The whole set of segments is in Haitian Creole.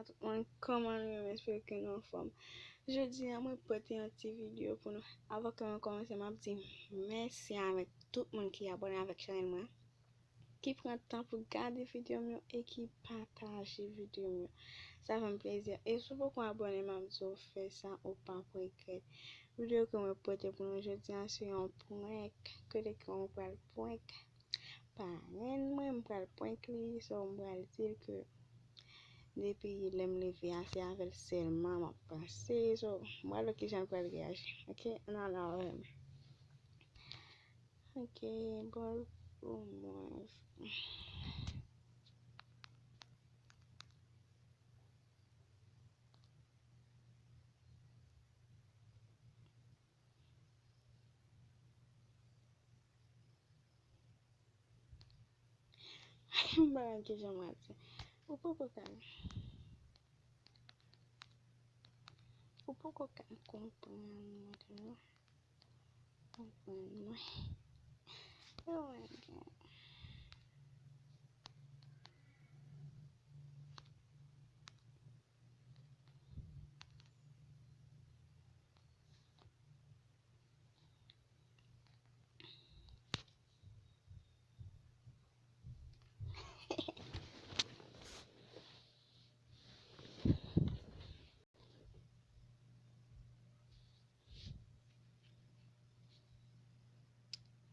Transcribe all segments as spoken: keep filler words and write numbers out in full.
Tout moun, kòman nou ye? M espere ke nou anfòm. Jodi a, mwen pote yon ti videyo pou nou. Avan ke mwen kòmanse, m ap di mèsi avèk tout moun ki abòne avèk chanèl mwen, ki pran tan pou gade videyo m yo e ki pataje videyo m yo. Sa fè m plezi. E si w poko abòne, m ap di w fè sa, ou p ap regrèt. Videyo ke mwen pote pou nou jodi a, se yon prank. Kote ke mwen pral prank parenn mwen, m pral prank li, so m pral di l ke depi lè m leve a, se avè l sèlman m ap panse, so m pral wè kijan l pral reyaji. Ok, ann al avè m. Ok, bòl pou mwen. M pa konn kijan m pral di. Ou poko ka, ou poko ka konprann mwen tou non. Konprann mwen. Oh my God.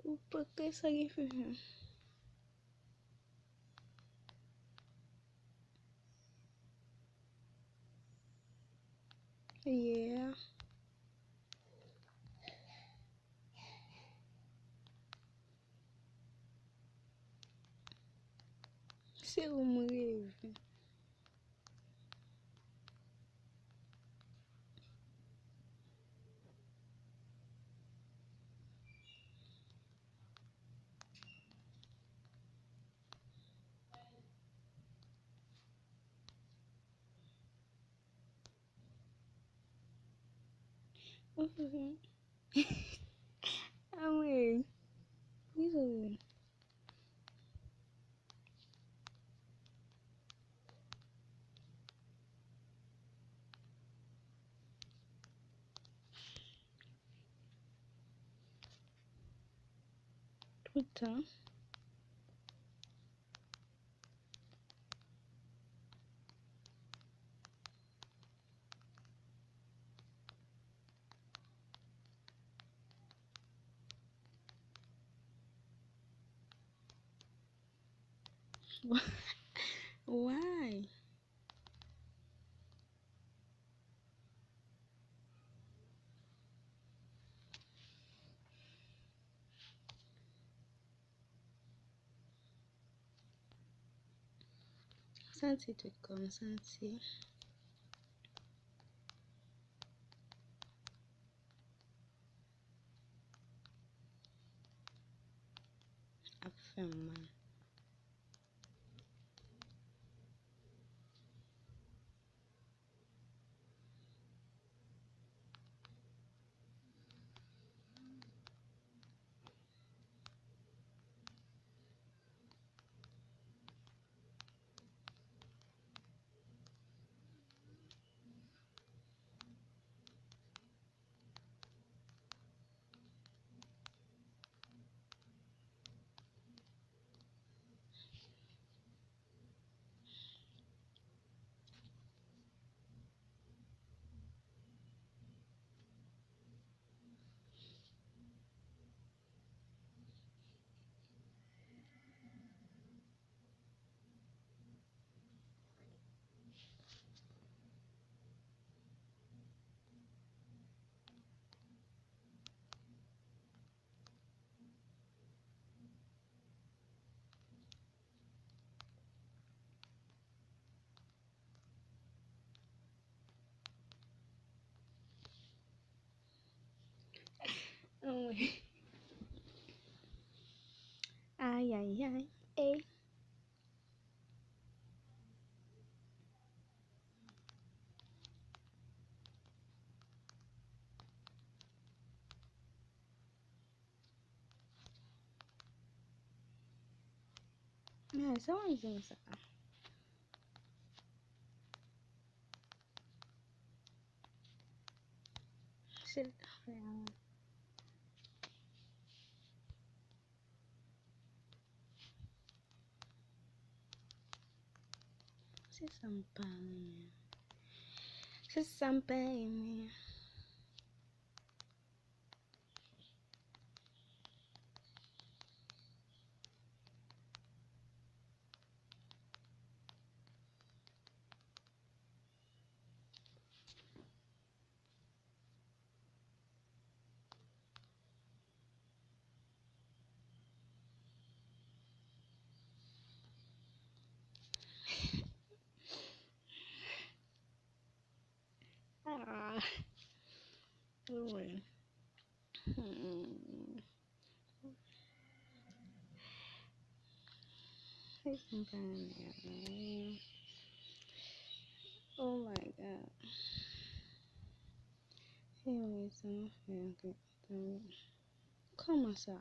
Ou pa kwè sa gen fè. Yeah. Se ou m reve. Anmwey. Wi, wi. Tout tan. Why? Santi tout kò m santi. Ap fè m mal. Anmwey. Ay, ay, ay, ey. Ay, sa mwen di sa. Silvouplè. Se sa m pa renmen. Se sa m pa renmen. Ah. Wi. Hmm. Oh my God. Anyway, sa m fè ankò. Kòman sa?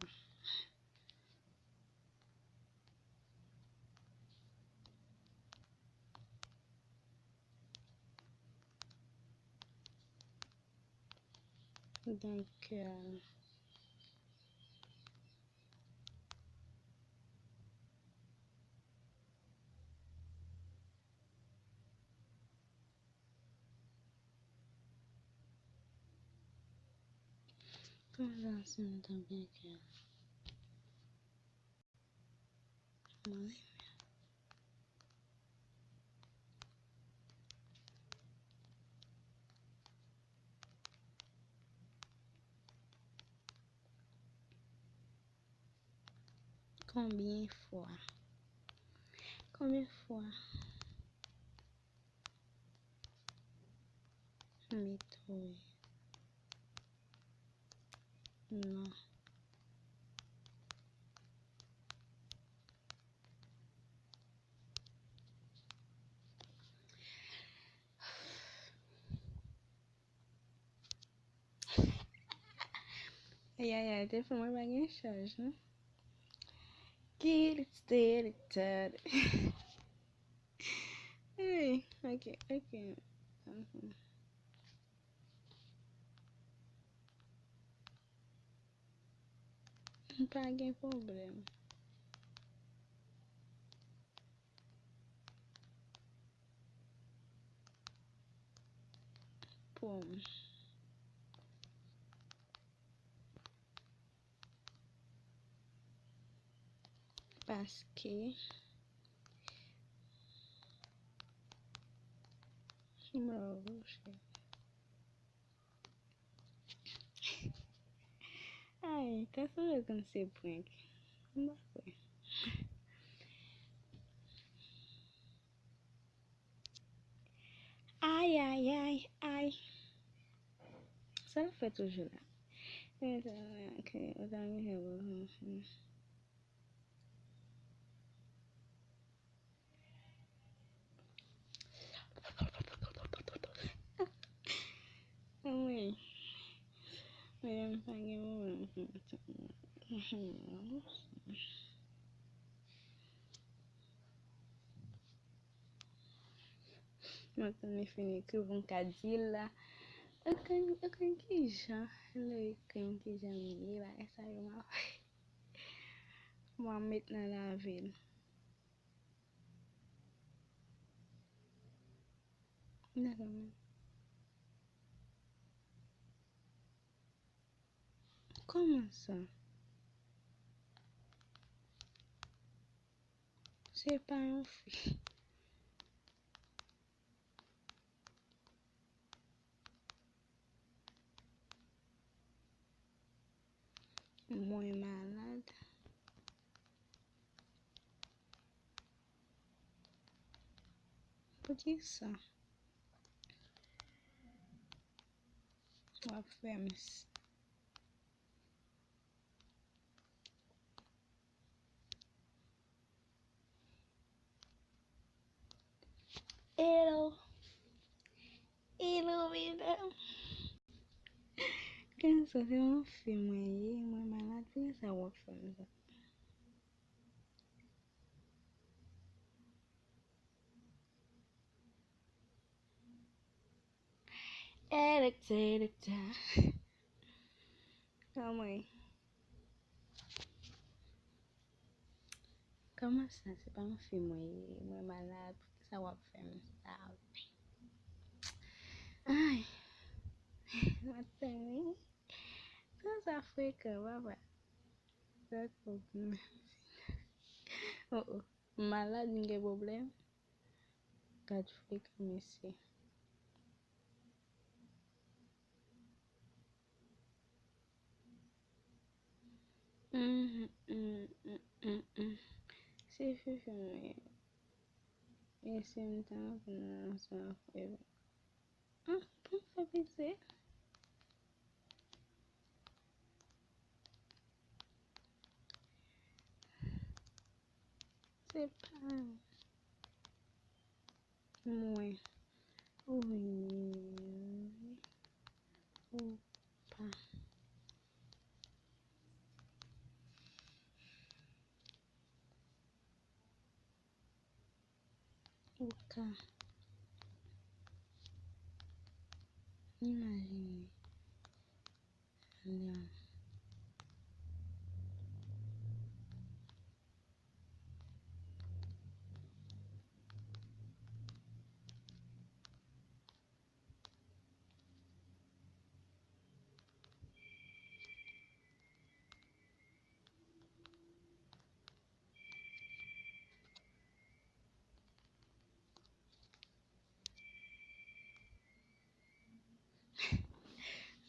Donk, euh, Kòman sa, si m ta byen klè? Mwen renmen. Konbyen fwa? Konbyen fwa? Mete wi. Non. Ay, ay, ay, telefòn mwen pa gen chaj, non. Kiritititititi. Ay, ok, ok. Pa gen pwoblèm. Pòm. Paske. Mwen wouche. Ay, ta sanble kòmsi se prank. M pa kwè. Ay, ay, ay, ay. Sa l ap fè toujou la? Anmwey. Medam pa gen moman. Mwen konn li fin ekri pou m ka di l la. Ou konn, ou konn kijan lè w ekri m kijan m ye, bagay sa yo m ap, m ap met nan lavi l. Dakò, men. Kòman sa? Se pa yon fi. Mwen malad. Poukisa w ap fè m s-, Hello. Hello, medam. Kòmsi se yon fi mwen ye, mwen malad, poukisa w ap fè m sa? Elekte, elekte. Anmwey. Kòman sa? Se pa yon fi mwen ye? Mwen malad? Poukisa w ap fè m sa? Ay. Maten wi. Sa sa frekan, papa. Dakò. Oh, oh. M malad, m gen pwoblèm. Gad frekan mesye. Mhm, mm, mm, mm, mm. Se fifi mwen. E se m ta konn nan sa fè. Ah, pou m fè piti. Se pa mwen. Wi. Ou pa. Ou ka imajine.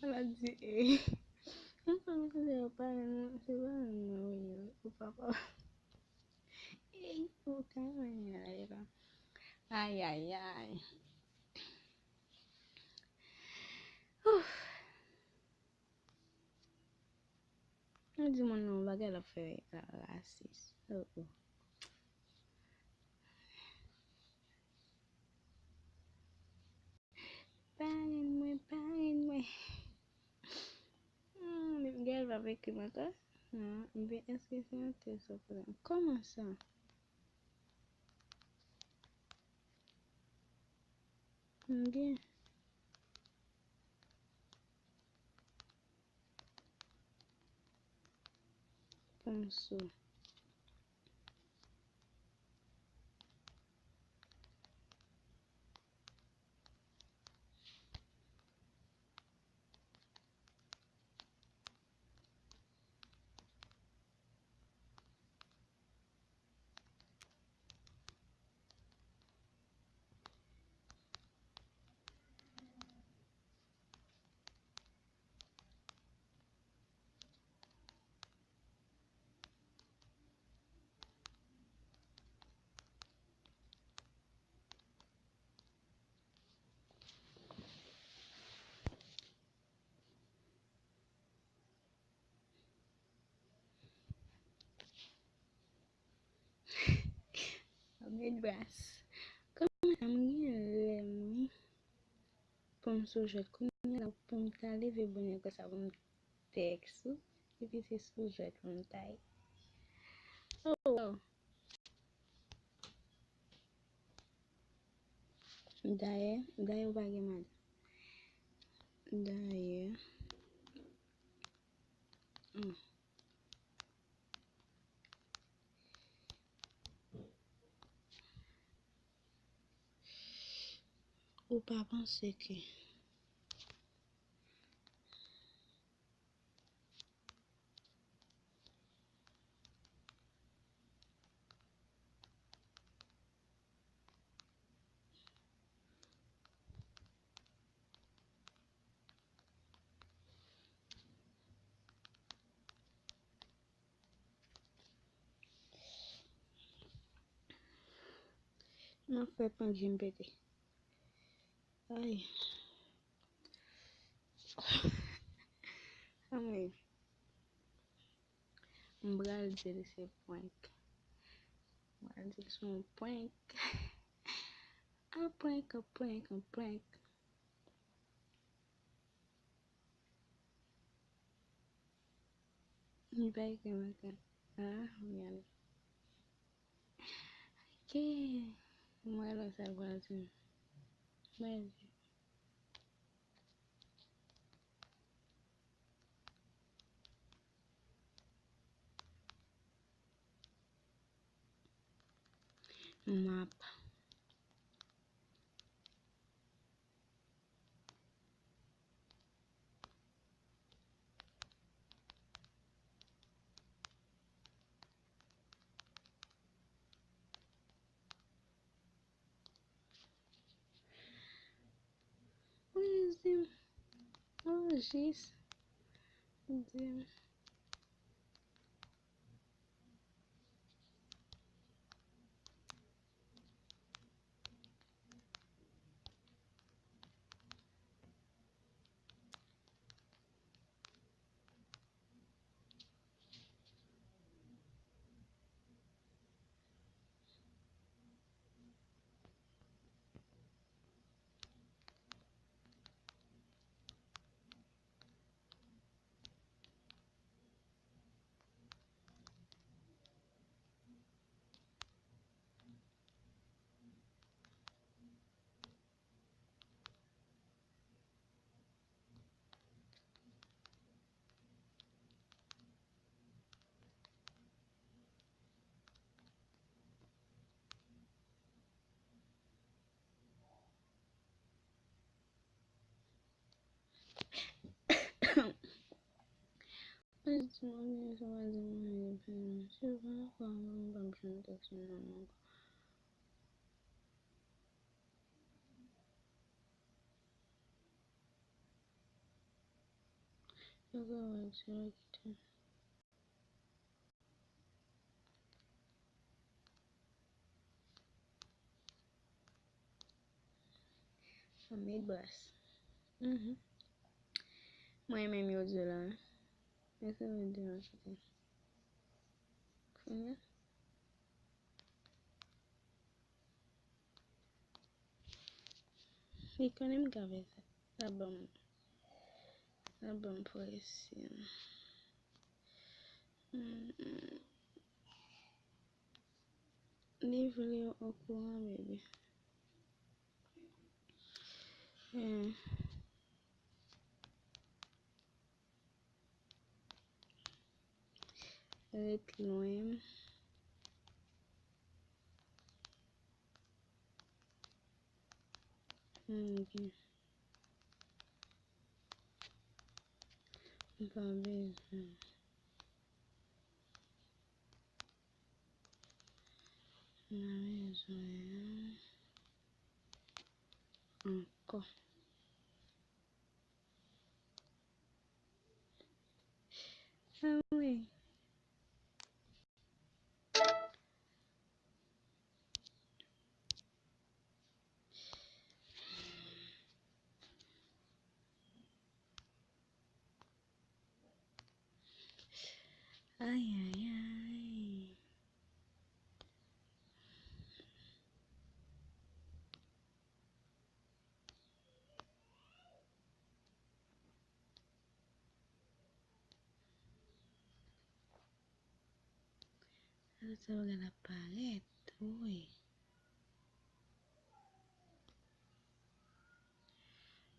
Ala di, eh. Mwen pa mwen se pa mwen, se pa mwen, wi, ou papa. Eh, ou ka mwen, ala, e pa. Ay, ay, ay. Ouf. Mwen di moun nan yon bagay l ap fè la, rasis. Oh, oh. Parenn mwen, parenn mwen. Hmm, Miguel pa ekri m ankò. Non, ebyen, èske se yon tèks ou pran? Kòman sa? M gen. Panso. Mèt bras. Kòman sa m gen lè m wi? Pou m sou jwèt kounye a la, pou m ta leve bonè konsa pou m tèks ou, epi se sou jwèt pou m ta ye. Oh, wow. Dayè, dayè ou pa gen madanm. Dayè. Hmm. Ou pa panse ke M ap fè prank je m pete. Ay. Anmwey. M pral di l se prank. M pral di l se yon prank. A prank, a prank, a prank. Li pa ekri m ankò. Ah, mèd. Ok. Mwen wè sa l pral di. Mwen di. M ap Ou jis di m. Oh, jis di m. Fanmi bras. Mhm. Mwen renmen mye odyo la wi. Men sa vle di an kote. Kounye a. Li konnen m ka fè sa. Sa ban m, sa ban m presyon. Hmm. Li vle w okouran, bebe. Hmm. Ret lwen. Hmm, ok. M pa bezwen. M pa bezwen ankò. Ah wi. Ay, ay, ay. Sa bagay la parèt, wi.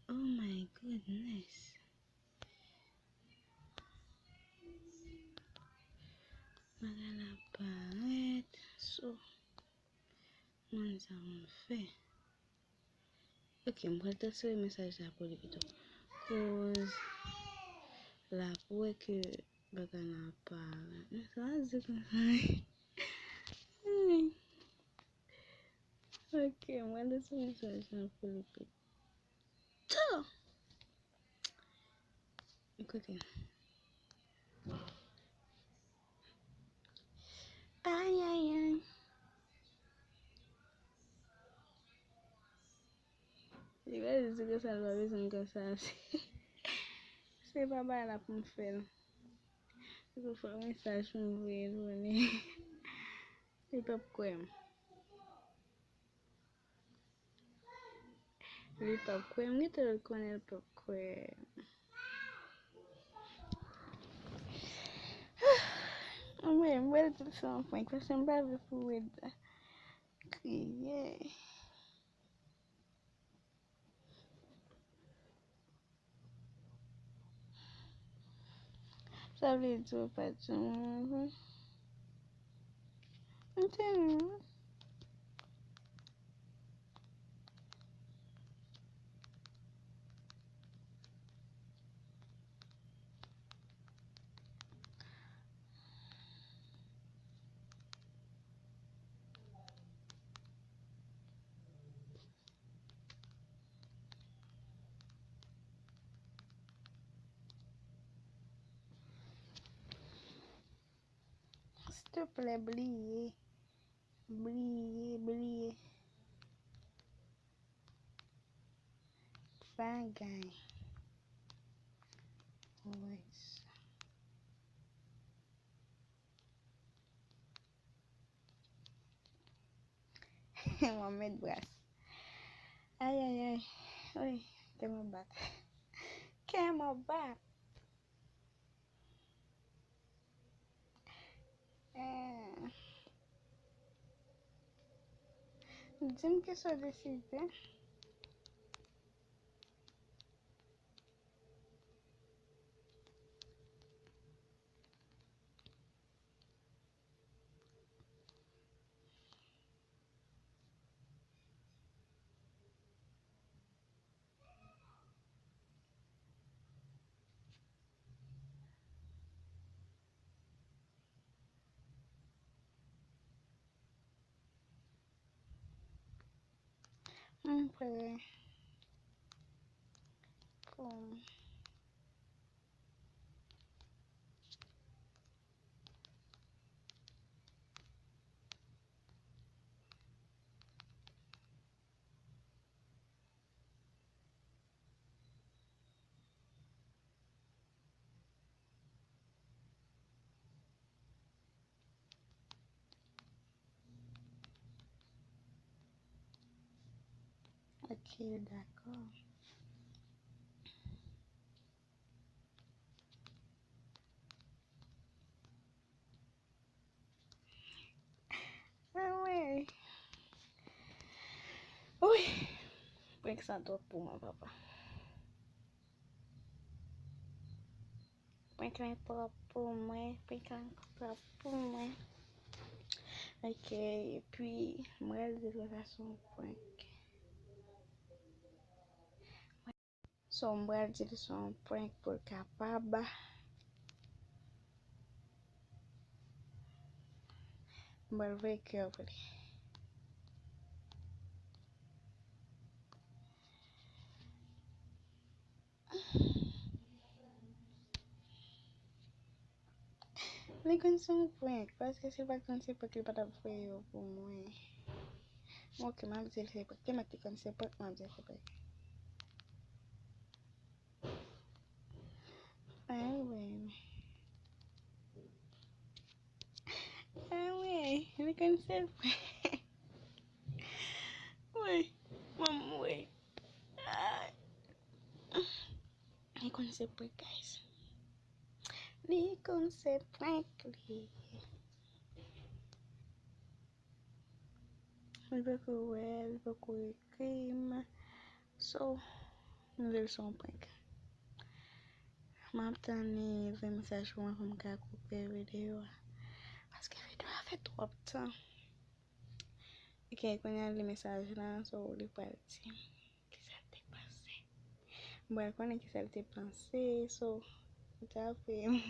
Oh my goodness. Bagay la parèt. So, mwen sa mwen fè. Ok, m pral transfere mesaj la pou li pito. Koz l ap wè ke bagay la parèt. Men sa di konsa. Ok, m pral transfere mesaj la pou li pito. Kote? Ay, ay, ay. Li pa di konsa, l pa bezwen konsa. Se pa bagay la pou m fè l. Se pou fè mesaj pou m voye l pou li. Li p ap kwè m. Li p ap kwè m, gentan l konnen l p ap kwè m. Anmwey, m pral di l se yon prank, paske m pa vle pou Wade kriye. Sa vle di w pa di mwen vre. M te renmen. Silvouplè, bliye. Bliye, bliye. Bagay. Wè sa. Mwen met bras. Ay, ay, ay. Wi, kè mwen bat. Kè mwen bat. Eh. Di m kisa w deside. M prè pou Ok, dakò. Anmwey. Wi. Prank sa twòp pou mwen, papa. Prank lan twòp pou mwen. Prank lan twòp pou mwen. Ok, epi, mwen di l sa se yon prank. So, m pral di l se yon prank pou l kapab. M pral voye kè pou li. Li konn se yon prank, paske si l pa t konn se prank, li pa t ap voye yo pou mwen. Bon, ok, m ap di l se prank. Tèlman li konn se prank, m ap di l se prank. Ay, wi. Ay, wi, li konn se prank. Wi, manman, wi. Ay. Li konn se prank, guys. Li konn se prank li. Li poko wè, li poko ekri m. So, m di l se yon prank. M ap tann li voye mesaj pou mwen pou m ka koupe videyo a. Paske videyo a fè twòp tan. Ok, kounye a li mesaj la, so li pral di m kisa l te panse. M pral konnen kisa l te panse, so, li ta voye m.